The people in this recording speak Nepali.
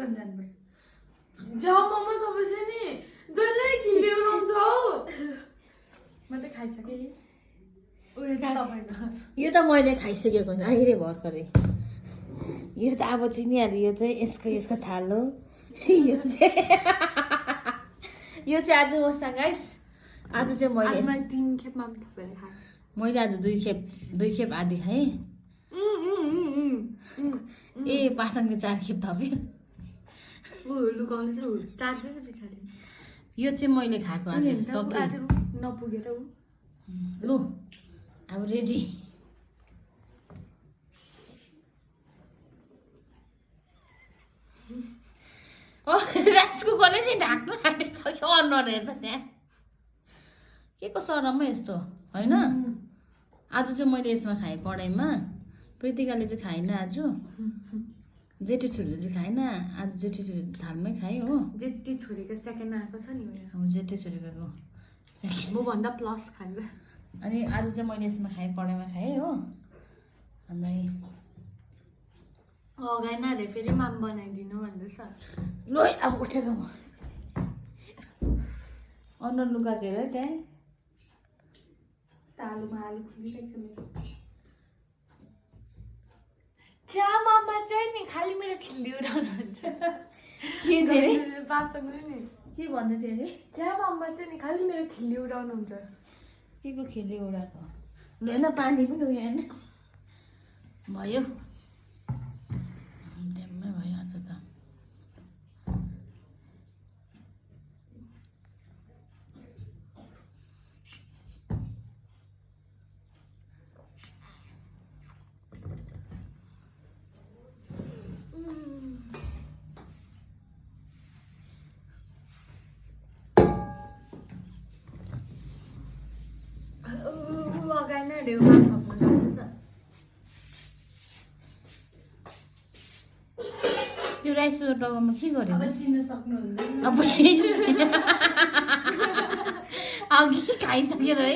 गर्न जानुपर्छ जाममा तपाईँ चाहिँ नि जसले खिलिउनुहुन्छ हौ म त खाइसकेँ नि उयो चाहिँ तपाईँको यो त मैले खाइसकेको हुन्छ अहिले भर्खरै यो त अब चिनिहाल्यो यो चाहिँ यसको थाल हो यो चाहिँ आज मसँग गाइस आज चाहिँ मैले 3 खेपमा पनि थपेर खाएँ मैले आज दुई खेप आधी खाएँ ए पासाङले 4 खेप थप्यो लुकाउँदैछ चाट्दैछ पछाडि यो चाहिँ मैले खाएको आज आज नपुगेर ऊ लु अब रेडी राइस कुकरले चाहिँ ढाक्नु आँटिसक्यो अनुहार हेर्दा त्यहाँ के को सरममा यस्तो होइन आज चाहिँ मैले यसमा खाएँ कराईमा प्रीतिकाले चाहिँ खाएन आज जेठी छोरीले चाहिँ खाएन आज जेठी छोरी थालमै खाएँ हो जेठी छोरीको सेकेन्ड आएको छ नि अब जेठी छोरीको मभन्दा प्लस खान्छ अनि आज चाहिँ मैले यसमा खाएँ कराईमा खाएँ हो अनि अगाएन अरे फेरि माम बनाइदिनु भन्दैछ ल अब उठेको म अनुहार लुकाएको हेर है त्यहाँ आलुमा आलु खुलिरहेको छ मेरो चियामामा चाहिँ नि खालि मेरो खिल्ली उडाउनुहुन्छ के धेरै पासँगले नि के भन्दै थियो अरे चियामामा चाहिँ नि खालि मेरो खिल्ली उडाउनुहुन्छ के को खेल्यो उडाको ल होइन पानी पनि उयो होइन भयो ड्याममै भयो आज त अगाएन अरे माम थप्न जाँदैछ त्यो राइस डगामा के गर्यो अब चिन्न सक्नुहुँदैन अब अघि खाइसकेर है